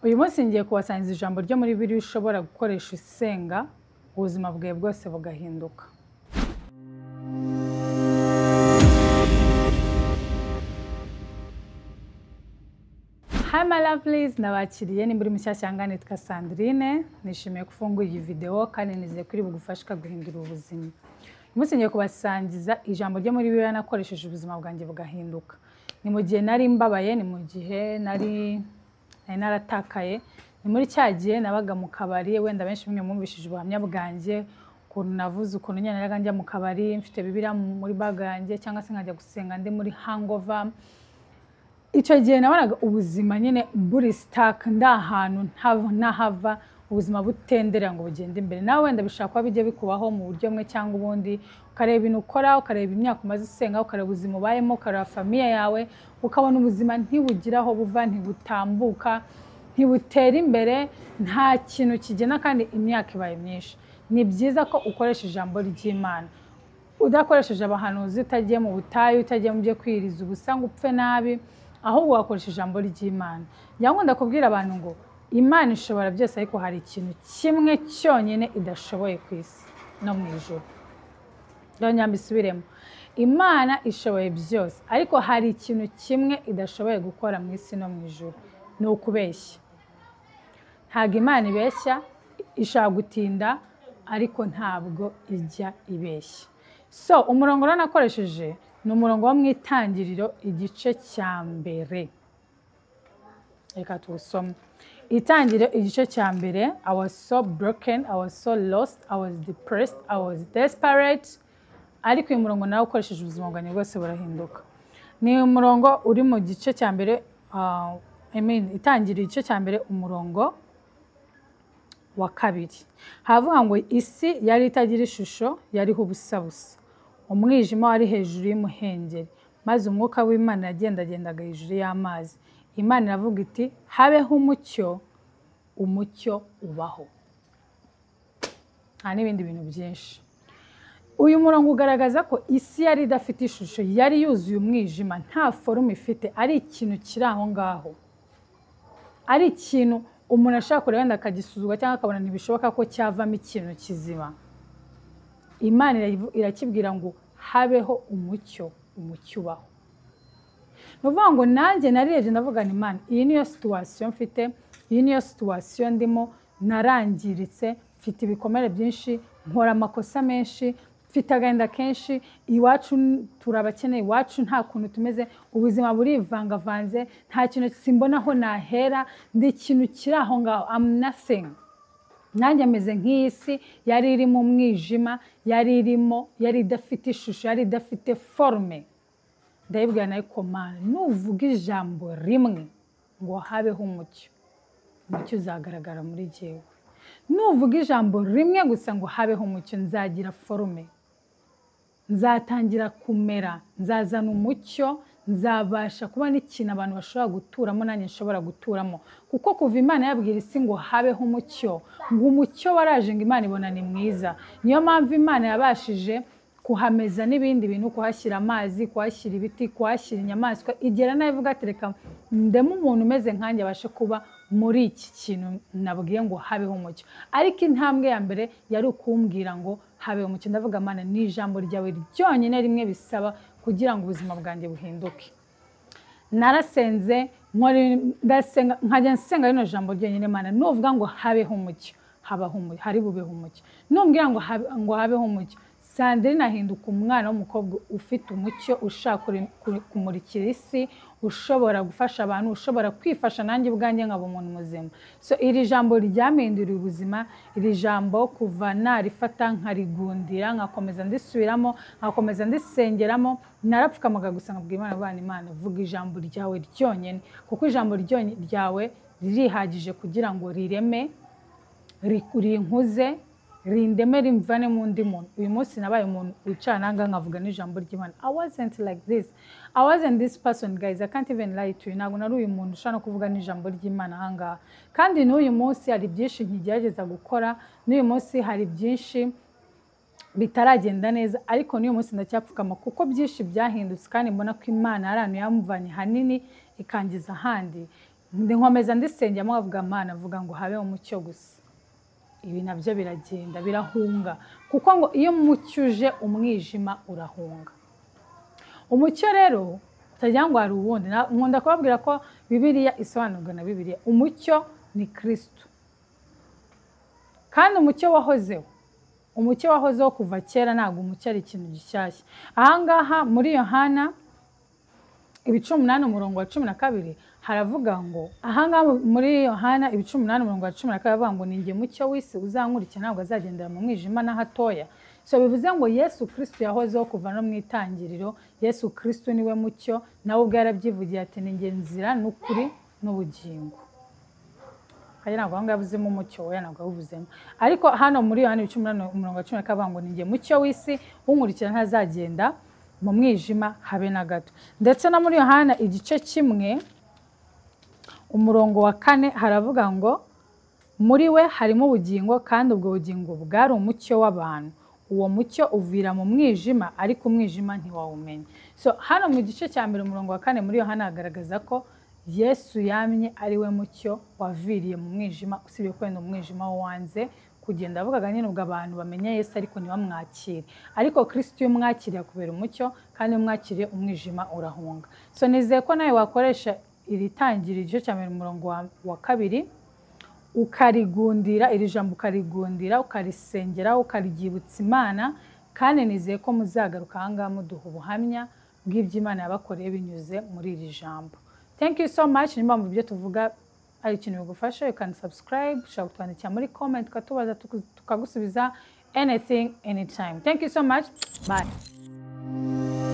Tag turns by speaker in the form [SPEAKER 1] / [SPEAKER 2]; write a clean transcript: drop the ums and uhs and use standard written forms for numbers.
[SPEAKER 1] Uyu munsi ngiye kubasangiza ijambo ryo muri Bibiliya ushobora gukoresha usenga ubuzima bwawe bwose bugahinduka. Hi my lovelies, nabakiriye ni muri mushyashya nitwa Sandrine, nishimiye gufungura iyi video kandi nizeye kuri bugufasha guhindura ubuzima. Uyu munsi ngiye kubasangiza ijambo ryo muri Bibiliya nakoresheje ubuzima bwanjye bugahinduka. Ni mu gihe nari mbabaye, ni mu gihe nari naratakaye, ni muri cya gihe nabaga mu kabari. Wenda benshi mwe mwumvishije ubuhamya bwanjye ukuntu navuze ukuntu nyine naraga njya mu kabari mfite Bibiliya muri bag yanjye cyangwa se nkajya gusenga ndi muri hangover. Icyo gihe nabonaga ubuzima nyine buri stuck, nda ahantu ntahava, ubuzima butendera ngo bugende imbere. Nawe wenda bishobora kuba bijya bikubaho mu buryo bumwe cyangwa ubundi, ukareba ibintu ukora, ukareba imyaka umaze usenga, ukareba ubuzima ubayemo, ukareba famiye yawe, ukabona ubuzima ntibugira aho buva, ntibutambuka, ntibutera imbere, nta kintu kigena kandi imyaka ibaye myinshi. Ni byiza ko ukoresha ijambo ry'Imana. Udakoresheje abahanuzi, utagiye mu butayu, utagiye mu byo kwiriza ubusa ngo upfe nabi, ahubwo wakoresha ijambo ry'Imana. Njya nkunda kubwira abantu ngo Imana ishobora byose, ariko hari ikintu kimwe cyonyine idashoboye ku isi no mu ijuru. Ndongera mbisubiremo. Imana ishoboye byose, ariko hari ikintu kimwe idashoboye gukora mu isi no mu ijuru, ni ukubeshya. Ntabwo Imana ibeshya, ishobora gutinda ariko ntabwo ijya ibeshya. So umurongo rero nakoresheje ni umurongo wo mu Itangiriro igice cya mbere. Reka tuwusome. Itangiriro igice cya mbere. I was so broken, I was so lost, I was depressed, I was desperate. Ariko uyu murongo nawe ukoresheje ubuzima bwanjye bwose burahinduka. Ni umurongo uri mu gice cya mbere, Itangiriro igice cya mbere umurongo wa kabiri. Havuga ngo isi yari itagira ishusho, yariho ubusa busa. Umwijima wari hejuru y'umuhengeri, maze umwuka w'Imana yagendagendaga hejuru y'amazi. Imana iravuga iti habeho umucyo, umucyo ubaho. Nta n'ibindi bintu byinshi. Uyu murongo ugaragaza ko isi yari idafite ishusho, yari yuzuye umwijima, nta forume ifite, ari ikintu kiri aho ngaho, ari ikintu umuntu ashaka kureba wenda akagisuzugura cyangwa akabona ntibishoboka ko cyavamo ikintu kizima. Imana irakibwira ngo habeho umucyo, umucyo ubaho. Ni ukuvuga ngo nanjye narebye ndavuga nti Imana, iyi niyo situation mfite, iyi niyo situation ndimo, narangiritse, mfite ibikomere byinshi, nkora amakosa menshi, mfite agahinda kenshi, iwacu turabakeneye, iwacu nta kuntu tumeze, ubuzima burivangavanze, nta kintu simbona aho nahera, ndi ikintu kiri aho ngaho, I'm nothing. Nanjye meze nk'iyi si yari irimo umwijima, yari irimo, yari idafite ishusho, yari idafite forme. Ndayibwira nayo ko Mana, nuvuga ijambo rimwe ngo habeho umucyo, umucyo uzagaragara muri jyewe. Nuvuga ijambo rimwe gusa ngo habeho umucyo, nzagira forme, nzatangira kumera, nzazana umucyo, nzabasha kuba n'ikintu abantu bashobora guturamo nanjye nshobora guturamo. Kuko kuva Imana yabwira isi ngo habeho umucyo, ngo umucyo waraje, ngo Imana ibona ni mwiza. Niyo mpamvu Imana yabashije kuhameza n'ibindi bintu, kuhashyira amazi, kuhashyira ibiti, kuhashyira inyamaswa, igera nayo ivuga ati reka ndeme umuntu umeze nkanjye abashe kuba muri iki kintu nabwiye ngo habeho umucyo. Ariko intambwe ya mbere yari ukumbwira ngo habeho umucyo. Ndavuga Mana, ni ijambo ryawe ryonyine rimwe bisaba kugira ngo ubuzima bwanjye buhinduke. Narasenze, ndasenga, nkajya nsenga rino jambo ryonyine, Mana nuvuga ngo habeho umucyo, habaho umucyo, hari bubeho umucyo. Numbwira ngo habeho umucyo, Sandrine ahinduka umwana w'umukobwa ufite umucyo, ushaka kumurikira isi, ushobora gufasha abantu, ushobora kwifasha nanjye ubwanjye nkaba umuntu muzima. So iri jambo ryampinduriye ubuzima, iri jambo kuva narifata nkarigundira, nkakomeza ndisubiramo, nkakomeza ndisengeramo, narapfukamaga gusa nkabwira Imana, Bwana Imana, vuga ijambo ryawe ryonyine, kuko ijambo ryawe ririhagije kugira ngo rireme, rinkuze, rindeme, rimvane mu ndi muntu. Uyu munsi nabaye umuntu wicara nanga nkavuga n'ijambo ry'Imana. I wasn't like this. I wasn't this person, guys. I can't even lie to you. Ntabwo nari uyu muntu ushobora no kuvuga n'ijambo ry'Imana ahangaha. Kandi n'uyu munsi hari byinshi nkigerageza gukora, n'uyu munsi hari byinshi bitaragenda neza, ariko n'uyu munsi ndacyapfukama kuko byinshi byahindutse kandi mbona ko Imana hari ahantu yamuvanye hanini ikangiza ahandi. Nkomeza ndisengeramo, avuga Mana, avuga ngo habe umucyo gusa. Ibi nabyo biragenda birahunga, kuko ngo iyo umucyo uje umwijima urahunga. Umucyo rero utagira ngo hari uwundi. Nkunda kubabwira ko Bibiliya isobanurwa na Bibiliya. Umucyo ni Kristo, kandi umucyo wahozeho, umucyo wahozeho kuva kera, ntabwo umucyo ari ikintu gishyashya. Ahangaha muri Yohana ibice 8 umurongo wa 12 haravuga ngo, ahangaha muri Yohana ibice 8 umurongo wa 12 haravuga ngo ni njye mucyo w'isi, uzankurikira ntabwo azagendera mu mwijima na hatoya. So bivuze ngo Yesu Kristo yahozeho kuva no mu itangiriro. Yesu Kristo niwe mucyo, nawe ubwe yarabyivugiye ati ni njye nzira n'ukuri n'ubugingo. Kaya ntabwo aho yavuzemo umucyo, oya ntabwo yawuvuzemo. Ariko hano muri Yohana ibice 8 umurongo wa 12 avuga ngo ni njye mucyo w'isi, unkurikira ntazagenda mu mwijima habe na gato. Ndetse no muri Yohana igice 1 umurongo wa 4 haravuga ngo muri we harimo ubugingo, kandi ubwo bugingo bwari umucyo w'abantu. Uwo mucyo uvira mu mwijima, ariko umwijima ntiwawumenya. So hano mu gice cya 1 umurongo wa 4 muri Yohana hagaragaza ko Yesu yamye ari we mucyo waviriye mu mwijima, usibye ko wenda umwijima wanze kugenda. Avugaga nyine ubwo abantu bamenya Yesu ariko ntibamwakire. Ariko Kristo iyo umwakiriye akubera umucyo, kandi iyo umwakiriye umwijima urahunga. So nizeye ko nawe wakoresha iri tangiriro igice cya 1 umurongo wa 2 ukarigundira, iri jambo ukarigundira, ukarisengera, ukaryibutsa Imana. Kandi nizeye ko muzagaruka ahangaha muduha ubuhamya bw'iby'Imana yabakoreye binyuze muri iri jambo. Thank you so much. Nimba mu byo tuvuga ari ikintu bigufasha, you can subscribe, ushobora kutwandikira muri comment ukatubaza tukagusubiza anything anytime. Thank you so much. Bye.